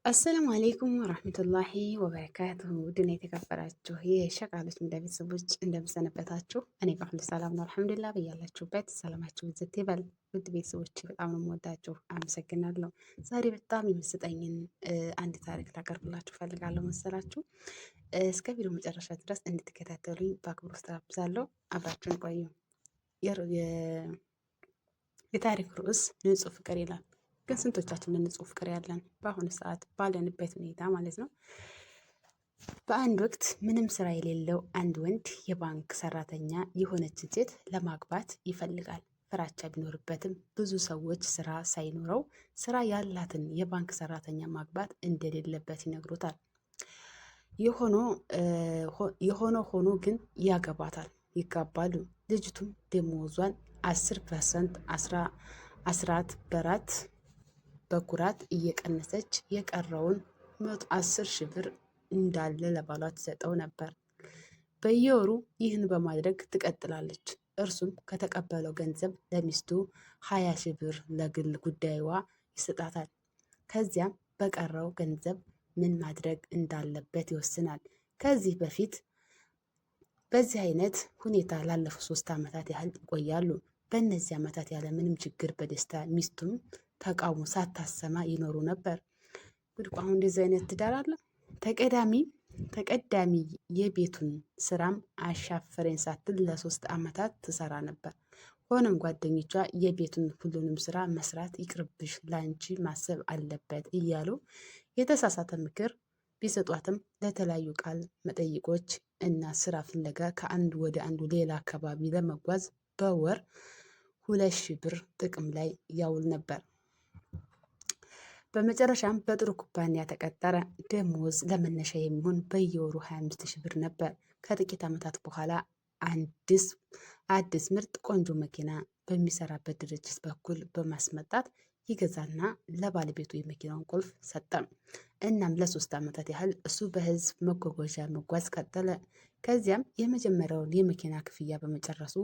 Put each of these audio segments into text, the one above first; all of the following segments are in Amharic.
السلام عليكم ورحمة الله وبركاته። ውድና የተከበራችሁ የሸቃሎች ሚዲያ ቤተሰቦች እንደምሰነበታችሁ፣ እኔ ጋር ሁሉ ሰላም ነው الحمد لله። በያላችሁበት ሰላማችሁ ብዝት ይበል። ውድ ቤተሰቦች በጣም ነው የምወዳችሁ፣ አመሰግናለሁ። ዛሬ በጣም የመሰጠኝን አንድ ታሪክ ላቀርብላችሁ ፈልጋለሁ መሰላችሁ። እስከ ቪዲዮ መጨረሻ ድረስ እንድትከታተሉኝ በአክብሮት ጋብዛለሁ። አብራችሁን ቆዩ። የታሪክ ርዕስ ንጹህ ፍቅር ይላል። ግን ስንቶቻችን ንጹህ ፍቅር ያለን በአሁኑ ሰዓት ባለንበት ሁኔታ ማለት ነው። በአንድ ወቅት ምንም ስራ የሌለው አንድ ወንድ የባንክ ሰራተኛ የሆነችን ሴት ለማግባት ይፈልጋል። ፍራቻ ቢኖርበትም ብዙ ሰዎች ስራ ሳይኖረው ስራ ያላትን የባንክ ሰራተኛ ማግባት እንደሌለበት ይነግሩታል። የሆነ ሆኖ ግን ያገባታል፣ ይጋባሉ። ልጅቱም ደሞዟን 10% አስራት በራት በኩራት እየቀነሰች የቀረውን 110,000 ብር እንዳለ ለባሏ ትሰጠው ነበር። በየወሩ ይህን በማድረግ ትቀጥላለች። እርሱም ከተቀበለው ገንዘብ ለሚስቱ 20,000 ብር ለግል ጉዳይዋ ይሰጣታል። ከዚያም በቀረው ገንዘብ ምን ማድረግ እንዳለበት ይወስናል። ከዚህ በፊት በዚህ አይነት ሁኔታ ላለፉት 3 ዓመታት ያህል ይቆያሉ። በእነዚህ ዓመታት ያለ ምንም ችግር በደስታ ሚስቱም ተቃውሞ ሳታሰማ ይኖሩ ነበር። ጉድ! አሁን እንደዚህ አይነት ትዳር አለ? ተቀዳሚ ተቀዳሚ የቤቱን ስራም አሻፈረኝ ሳትል ለ3 ዓመታት ትሰራ ነበር። ሆኖም ጓደኞቿ የቤቱን ሁሉንም ስራ መስራት ይቅርብሽ፣ ላንቺ ማሰብ አለበት እያሉ የተሳሳተ ምክር ቢሰጧትም ለተለያዩ ቃለ መጠይቆች እና ስራ ፍለጋ ከአንዱ ወደ አንዱ ሌላ አካባቢ ለመጓዝ በወር 2,000 ብር ጥቅም ላይ ያውል ነበር። በመጨረሻም በጥሩ ኩባንያ ተቀጠረ። ደሞዝ ለመነሻ የሚሆን በየወሩ 25,000 ብር ነበር። ከጥቂት ዓመታት በኋላ አዲስ ምርጥ ቆንጆ መኪና በሚሰራበት ድርጅት በኩል በማስመጣት ይገዛና ለባለቤቱ የመኪናውን ቁልፍ ሰጠ። እናም ለ3 ዓመታት ያህል እሱ በህዝብ መጓጓዣ መጓዝ ቀጠለ። ከዚያም የመጀመሪያውን የመኪና ክፍያ በመጨረሱ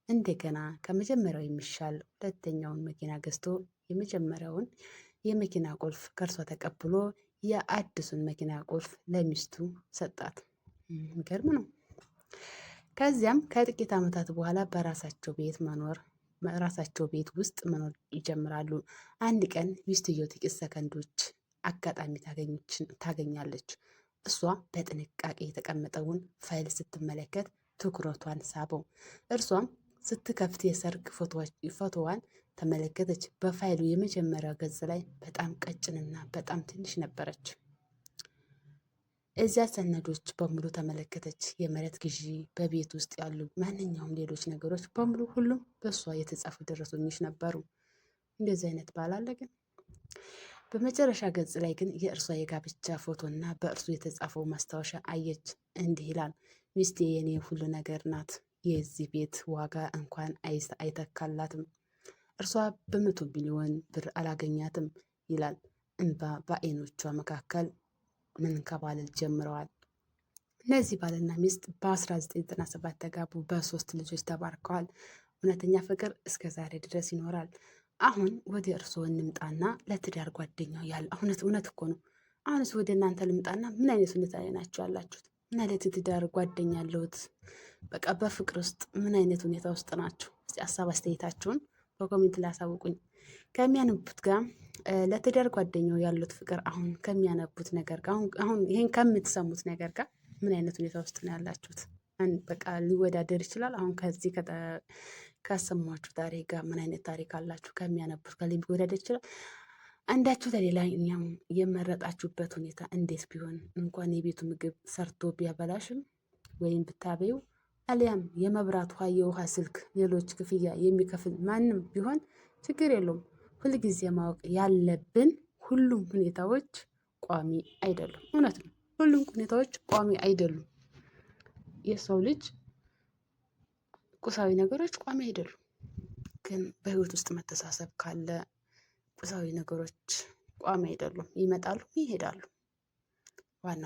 እንደገና ከመጀመሪያው የሚሻል ሁለተኛውን መኪና ገዝቶ የመጀመሪያውን የመኪና ቁልፍ ከእርሷ ተቀብሎ የአዲሱን መኪና ቁልፍ ለሚስቱ ሰጣት። የሚገርም ነው። ከዚያም ከጥቂት ዓመታት በኋላ በራሳቸው ቤት መኖር ራሳቸው ቤት ውስጥ መኖር ይጀምራሉ። አንድ ቀን ሚስትየው ጥቂት ሰከንዶች አጋጣሚ ታገኛለች። እሷ በጥንቃቄ የተቀመጠውን ፋይል ስትመለከት ትኩረቷን ሳበው። እርሷም ስትከፍት የሰርግ ፎቶዋን ተመለከተች። በፋይሉ የመጀመሪያው ገጽ ላይ በጣም ቀጭንና በጣም ትንሽ ነበረች። እዚያ ሰነዶች በሙሉ ተመለከተች። የመሬት ግዢ፣ በቤት ውስጥ ያሉ ማንኛውም ሌሎች ነገሮች በሙሉ ሁሉም በእሷ የተጻፉ ደረሰኞች ነበሩ። እንደዚህ አይነት ባል አለ ግን። በመጨረሻ ገጽ ላይ ግን የእርሷ የጋብቻ ፎቶና በእርሱ የተጻፈው ማስታወሻ አየች። እንዲህ ይላል፣ ሚስቴ የኔ ሁሉ ነገር ናት። የዚህ ቤት ዋጋ እንኳን አይተካላትም። እርሷ በ100 ቢሊዮን ብር አላገኛትም ይላል። እንባ በአይኖቿ መካከል መንከባለል ጀምረዋል። እነዚህ ባልና ሚስት በ1997 ተጋቡ። በ3 ልጆች ተባርከዋል። እውነተኛ ፍቅር እስከ ዛሬ ድረስ ይኖራል። አሁን ወደ እርስዎ እንምጣና ለትዳር ጓደኛው ያለ እውነት እውነት እኮ ነው። አሁንስ ወደ እናንተ ልምጣና ምን አይነት ሁኔታ ላይ ናቸው ያላችሁት? ምን አይነት የትዳር ጓደኛ አለሁት? በቃ በፍቅር ውስጥ ምን አይነት ሁኔታ ውስጥ ናቸው? እስቲ ሀሳብ አስተያየታችሁን በ comment ላይ አሳውቁኝ። ከሚያነቡት ጋር ለትዳር ጓደኛው ያሉት ፍቅር አሁን ከሚያነቡት ነገር ጋር አሁን ይሄን ከምትሰሙት ነገር ጋር ምን አይነት ሁኔታ ውስጥ ነው ያላችሁት? በቃ ሊወዳደር ይችላል። አሁን ከዚህ ካሰማችሁ ታሪክ ጋር ምን አይነት ታሪክ አላችሁ? ከሚያነቡት ጋር ሊወዳደር ይችላል። አንዳችሁ ለሌላኛው የመረጣችሁበት ሁኔታ እንዴት ቢሆን እንኳን የቤቱ ምግብ ሰርቶ ቢያበላሽም ወይም ብታበዩ አሊያም የመብራት ውሃ፣ የውሃ ስልክ፣ ሌሎች ክፍያ የሚከፍል ማንም ቢሆን ችግር የለውም። ሁልጊዜ ማወቅ ያለብን ሁሉም ሁኔታዎች ቋሚ አይደሉም። እውነት ነው። ሁሉም ሁኔታዎች ቋሚ አይደሉም። የሰው ልጅ ቁሳዊ ነገሮች ቋሚ አይደሉም። ግን በህይወት ውስጥ መተሳሰብ ካለ ቁሳዊ ነገሮች ቋሚ አይደሉም። ይመጣሉ፣ ይሄዳሉ። ዋናው